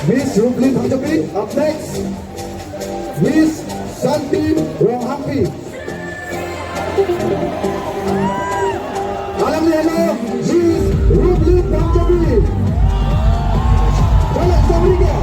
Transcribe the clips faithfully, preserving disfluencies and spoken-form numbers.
Miss Rupli Phangchopi. Up next, Miss Santi Ronghangpi. Alangli henlo Miss Rupli Phangchopi. Balik Amerika.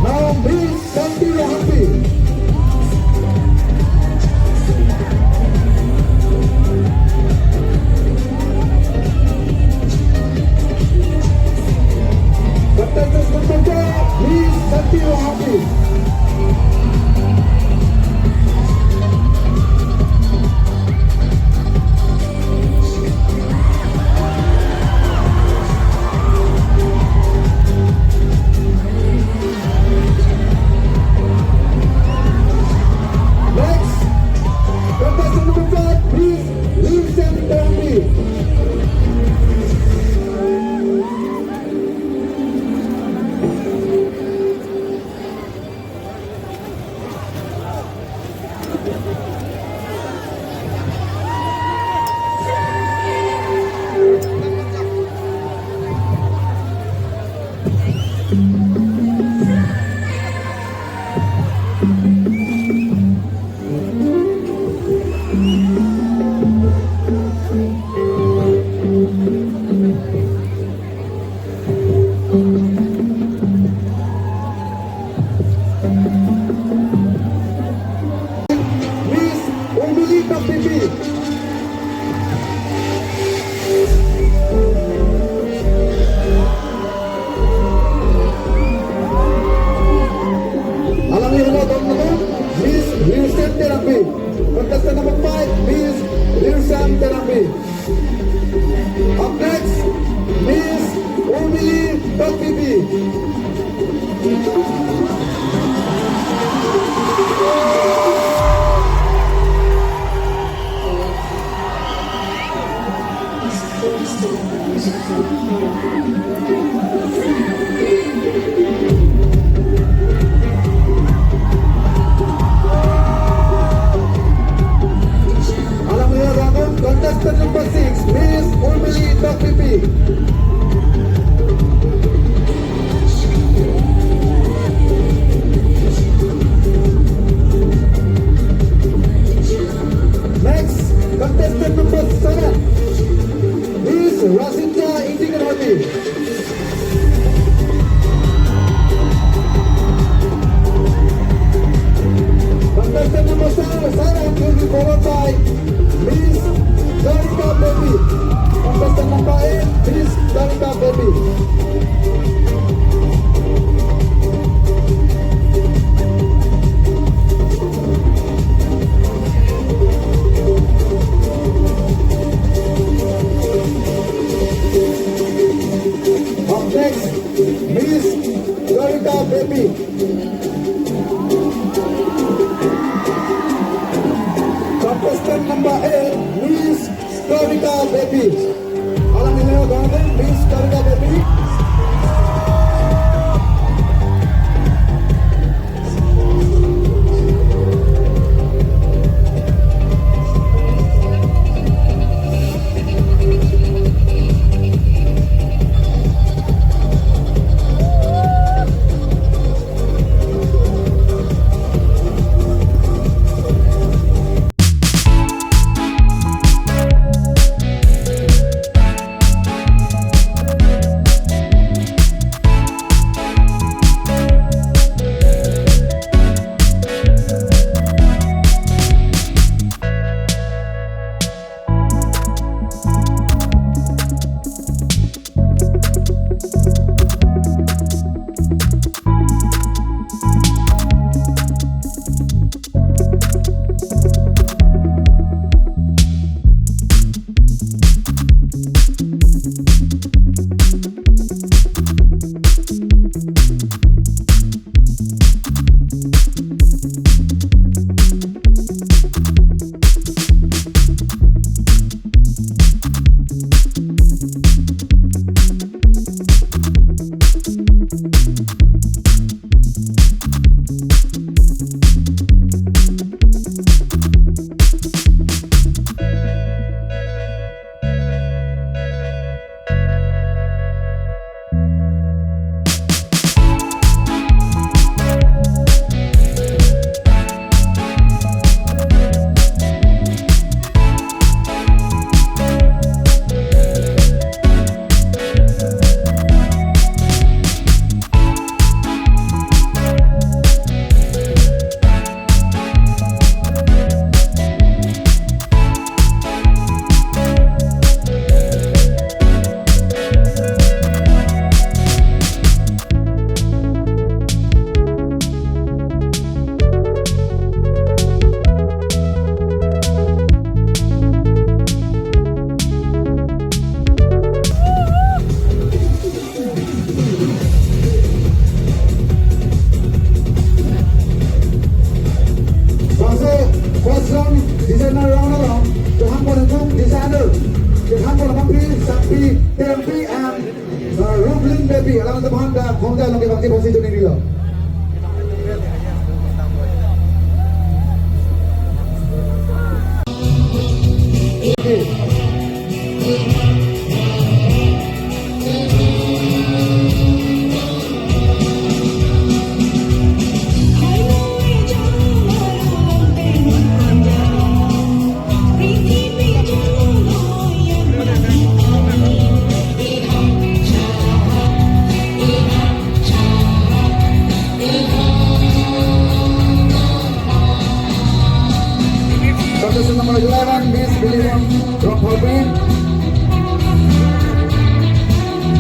Now, Miss Santi Ronghangpi. Contestant number four, Miss Santi Ronghangpi. Next, contestant number five, Miss Wilson Terangpi. Miss Umili Tokbibi. Alangli henlo don Miss Wilson Terangpi. Contestant number five, Miss Wilson Terangpi. Up next, Miss Urmili Tokbibi. Alangli henlo don contestant number six, Miss Urmili Tokbibi. Next, contestant number seven, Miss Rasita Ingti Kethari. Contestant number seven, seven will be followed by Miss Karika Baby. Contestant number eight, Miss Karika Baby. Up next, Miss Karika Baby. Contestant number eight, Miss Karika Baby. Alangli henlo don Miss Karika Baby. Thank you, Bangpi, Sakti, Terangpi, and, uh, Rublin Baby. Alanglitum aphan ta khongja along ke bangti bosi juni dilo. Contestant number eleven, Miss Bilibon Rongpharpi.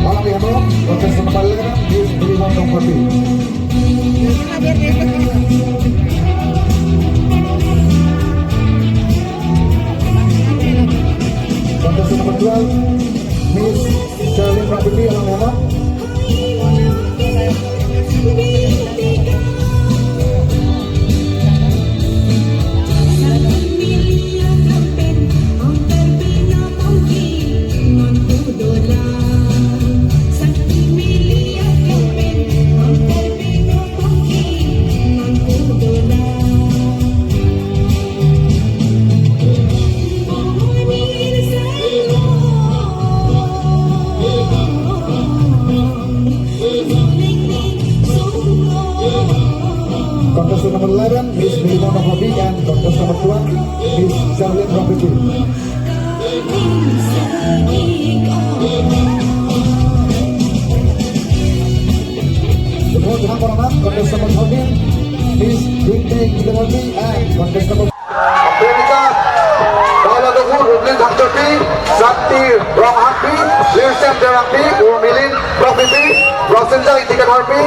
Along iano, contestant number eleven, Miss Bilibon Rongpharpi. Contestant number twelve, Miss Charlene Rongpipi, along iano. Contestant number eleven, Miss Milima Nonghapi, and contestant number twelve, Miss Charlene Rongpipi. Before the number one, contestant number thirteen, Miss Whitney Kidamondi, and contestant number America, Bala Dohu, Rublin Thangchopi, Santi Ronghapi, Lirsen Derangpi, Urmilin Rongpipi, Rosinja Itika Harpi,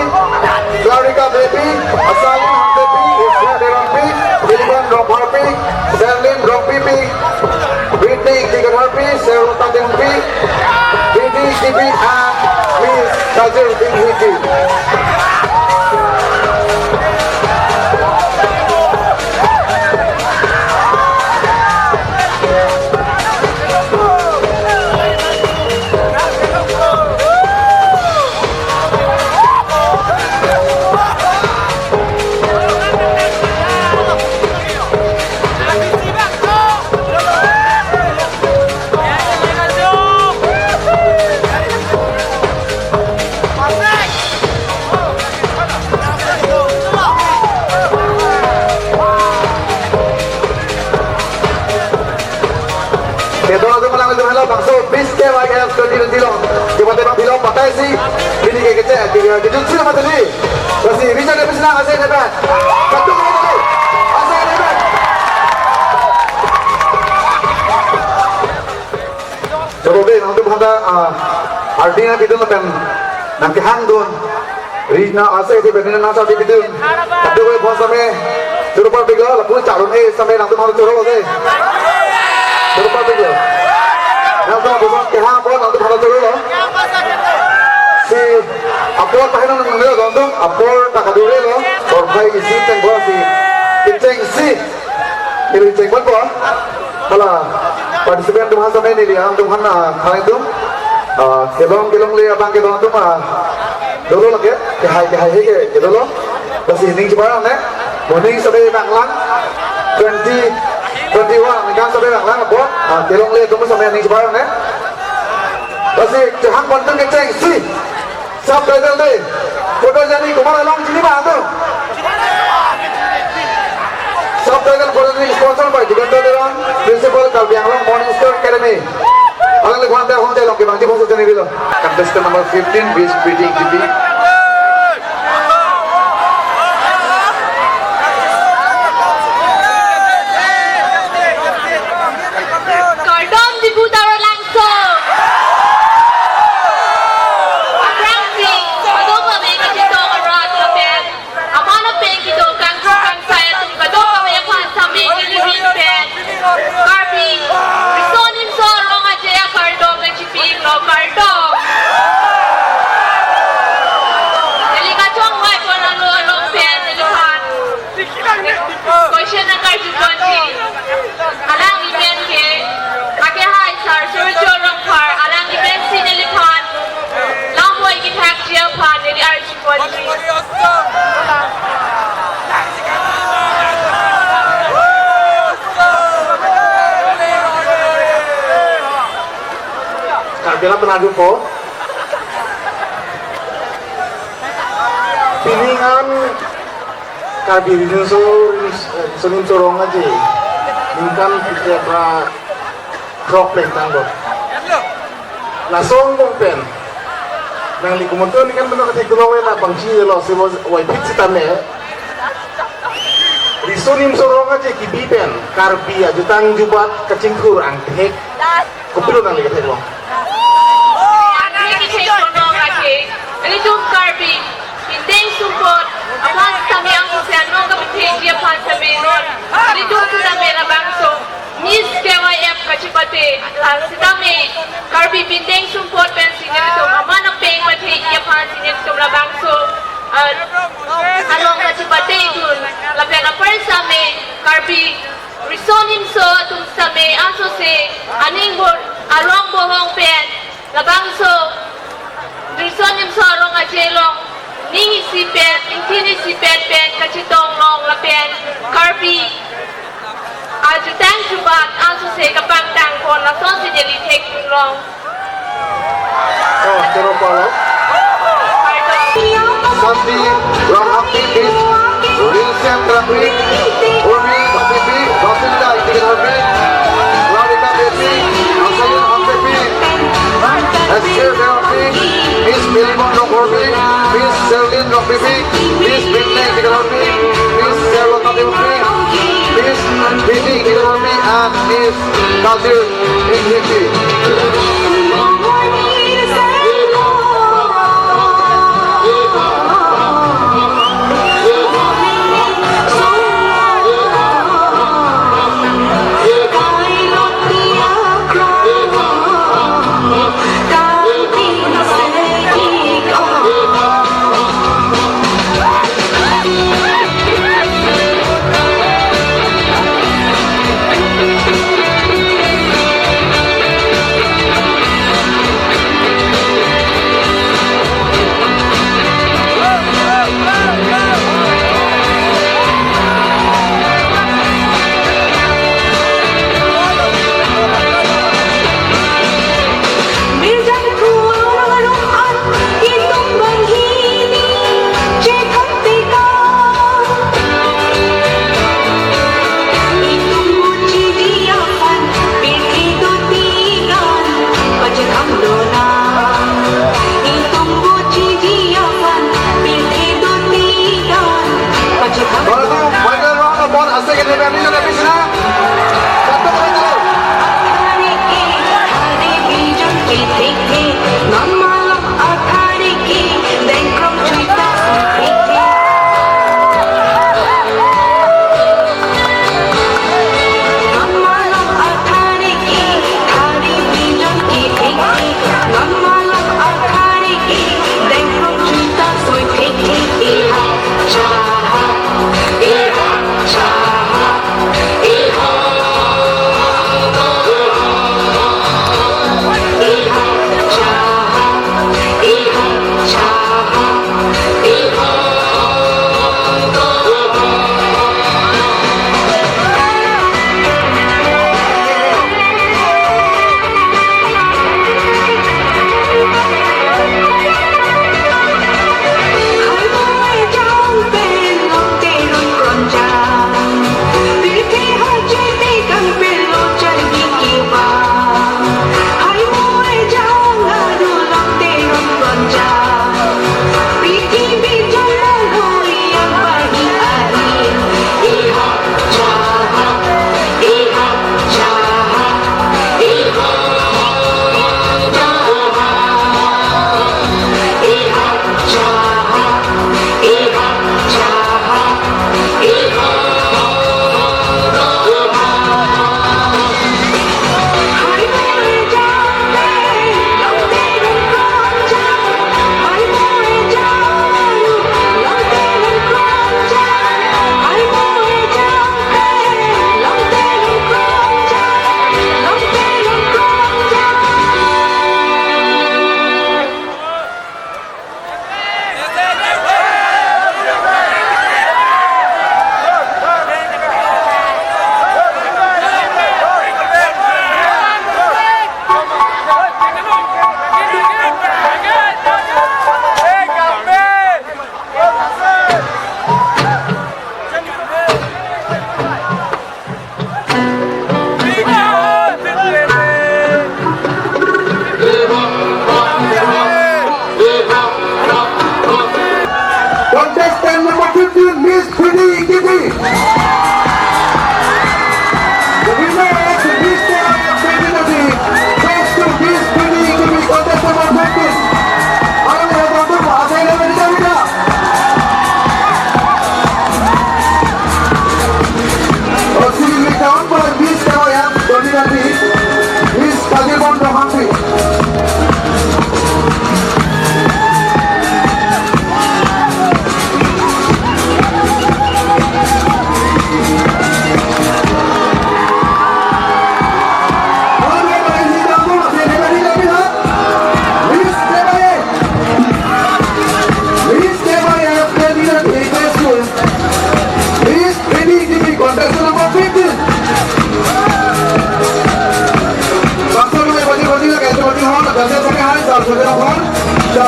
Clarika Devi, Asalin Hangtepi, Isra Derangpi, Bilibon Rongharpi, Serlin Rongpipi, Britney Itika Harpi, Serota Dengpi, Britney T V, and Miss Kajir Dinghiti. Kedua tu malang itu halo bangso bis ke wai ke twenty twenty lo. Coba tebang bilo patai si. Ini ke kecek ke ke jun sila mati ni. Basi bisa ke bisa asal ni ben. Satu kali tadi. Asal ni ben. Coba be nangtum hada, ah, ardi na bidun lapen nangkehang dun. Rina ase di benina nasa di bidun. Tapi gue pon same. Choro parpiklo, lapu charun eh same nangtum hada choro lo de. Choro parpiklo. Nangtum hada kehang pon nangtum hada choro lo. Si apor tahan nang nang lo nangtum apor tak adure lo. Sorbai isi tenggo si. Kecheng si. Kecheng pon ko. Hala, participant atum aphan same neli, atum aphan, ah, khalai atum, ah, kelong kelongle abang kedong atum, ah, dolo lake, kehai kehai he ke, ke dolo. Lasi ning chebar ne, mo ning same nanglang, twenty twenty-one, ningkan same nanglang, bo, ah, kelongle atum same ning chebar ne. Lasi kehang pon atum kecheng si. Subtitle de. Photo jani kumar along chini ba atum. Subtitle photo jani sponsor by Diganta Teron, Principal Karbi Anglong Morning Star Academy. Alangliphan ta hong jalong ke bangti photo jani bilo. Contestant number fifteen, Miss Pretty T V. Kardom dipu daro lang. So, aphrangsi, kadokave kachetong arat lapen aman apeng kedo kangkro kangsai atum kadokave aphan same nelihin pen Karbi Riso Nimso Rong Aje akardom nangchipilo, kardom. Kela penadu po. Pining an Karbi Riso, Riso Nimso Rong Aje ningkan phlikep ra throk plengtang do. Laso angbong pen nangli komontun ningkan menok kathek dolo, la bangsi lo, si bo wai phit sitame Riso Nimso Rong Aje kibi pen Karbi ajutang jubat kachingthur angthek kopilo nangli katheklong? Angthek kethek kono lake, ilitum Karbi pindeng sumpot aphan sitame, angthek anong kapathe ji aphan sitame non, ilitum sitame labangso Miss K Y F kachipate, ah, sitame Karbi pindeng sumpot pensi nelitum aman apeng pathe ji aphansi nelitum labangso, ah, along kachipate dun. Lapen apar sitame Karbi Riso Nimso atum sitame ansose aning bor along bohong pen labangso Riso Nimso Rong Aje along ning isipet, ingthin isipet pen kachetong long lapen Karbi ajutang jubat ansose kapangtang pon, lasonsi neli thekdun long. Oh, terus kalau Santi Rong Hangpi, Miss Rilsen Rongpi, Urmi Rongpipi, Basilda Ingti Rongpi, Radhika Devi, Asayan Rongpipi, Esther Rongpi, Miss Pilimon Rongpi, Miss Serlin Rongpipi, Miss Binne Ingti Rongpi, Miss Charlotte Rongpi, Miss Bini Ingti Rongpi, and Miss Kajir Ingti.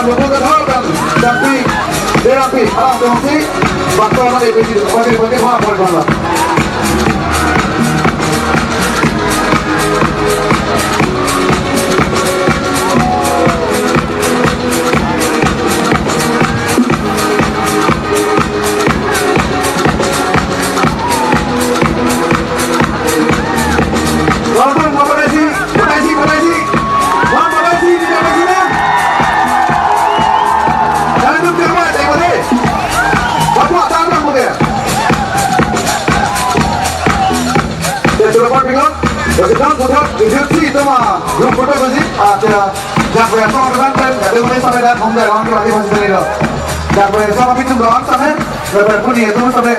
Lubu kedhal pen, Jampi, Derampi, alam dongsi, baktor na A P C, bagi, bagi, bagi, bagi, bagi. Langsung, Bapak Desi, Bapak Desi, Bapak Desi. Bang, Bapak Desi, di Bapak Desi na. Jangan duduk di rumah, saya boleh. Bapak, tangan, Bapak. Ya, sudah, Pak, bingung. Ya, kita, sudah, itu sih, itu mah. Grup foto sih, ada. Jak bayar sama dengan pen, ada mulai sampai dan home dari orang tua di masih dari lo. Jak bayar sama pintu doang sampai, lepas pun itu sampai.